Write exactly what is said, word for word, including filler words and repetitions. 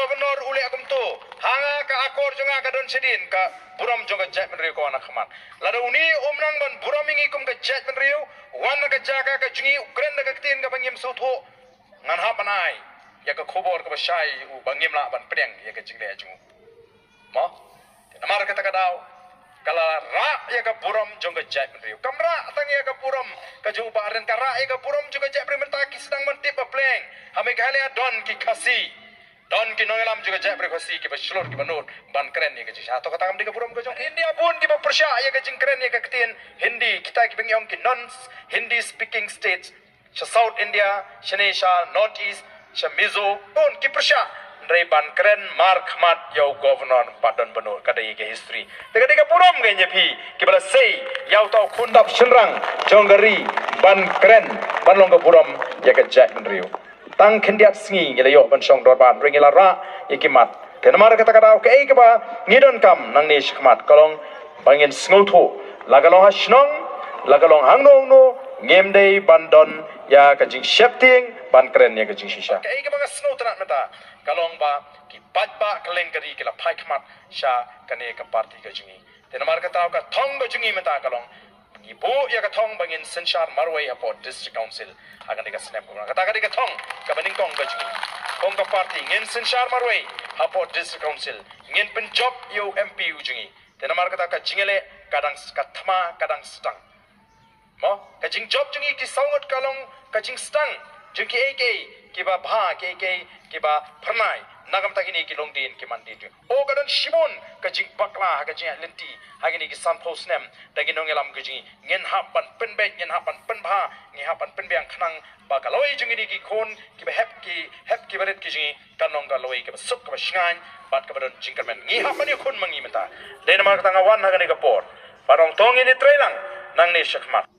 Governor u leh kumto, ha nga ka akor jong nga ka don shadien, ka burom jong ka jaitbynriew ka wan ha khmat. Lada une um nang ban burom ïa ngi kum ka jaitbynriew, wan na ka jaka ka jong ngi, u kren da ka ktien kaba ngim sngewthuh, ngan hap ban ai ïa ka khubor kaba shai ïa u ba ngim lah ban pdiang ïa ka jingleh jong u. Mo? Te namar kata ka daw, ka la rah ïa ka burom jong ka jaitbynriew. Kam rah tang ïa ka burom ka jong u Bah Ardent, ka rah ïa ka burom jong ka jaitbynriew. Mynta ki sdang ban tip ba pleng, ha Meghalaya don ki Khasi, don ki nongïalam jong ka jaitbynriew Khasi kiba shlur kiba nud ban kren ïa ka jingshisha. To kata kam dei ka burom ka jong India, bun kiba pyrshah ïa ka jingkren ïa ka ktien Hindi, kita kiba ngi ong ki non Hindi speaking states. Sha South India, shane sha North East, sha Mizo, bun ki pyrshah. Hynrei ban kren markhmat ïa u governor pat don bynta, ka dei ka history. Te ka dei ka burom ka ïa phi, kiba la sei ïa uta u khun dap shynrang jong ka ri ban kren, ban long ka burom ïa ka jaitbynriew. Tang khyndiat sngi ngi la ïoh ban shong dorbar, hynrei ngi la rah ïa ki mat. Te namar kata ka daw, kaei kaba ngi donkam nangne shakhmat ka long ba ngin sngewthuh, la ka long ha shnong, la ka long hangno hangno, ngim dei ban don ïa ka jingsheptieng ban kren ïa ka jingshisha. Kaei kaba nga sngewtynnat mynta ka long ba ki paidbah kylleng ka ri ki la phai khmat sha kane ka party ka jong ngi. Te namar kata ka thong ka jong ngi mynta ka long, ngi buh ïa ka thong ba ngin synshar marwei hapoh District Council ha kane ka snem. Kata ka dei ka thong kaba nyngkong ka jong ngi. Kum ka party ngin synshar marwei hapoh District Council, ngin pynjop ïa u M P u jong ngi. Te namar kata ka jingïaleh ka dang, ka thma ka dang sdang. Mo, ka jingjop jong ngi ki saw ngut ka long ka jingsdang jong kiei kiei kiba bha, kiei kiei kiba phyrnai. Na ka bynta kine ki longdien ki mandien jong ngi, oh, ka don shibun ka jingbakla ha ka jingïaid lynti ha kine ki sanphew snem da ki nongïalam ka jong ngi. Ngin hap ban pynbeit, ngin hap ban pynbha, ngin hap ban pynbiang khnang ba ka lawei jong kine ki khun kiba hep, ki hep kiba rit ki jong ngi, kan long ka lawei kaba suk, kaba shngaiñ bad kaba don jingkyrmen. Ngi hap ban ïakhun ma ngi mynta. Dei namar kata nga wan ha kane ka por ban ong to ngin ïatrei lang nangne shakhmat.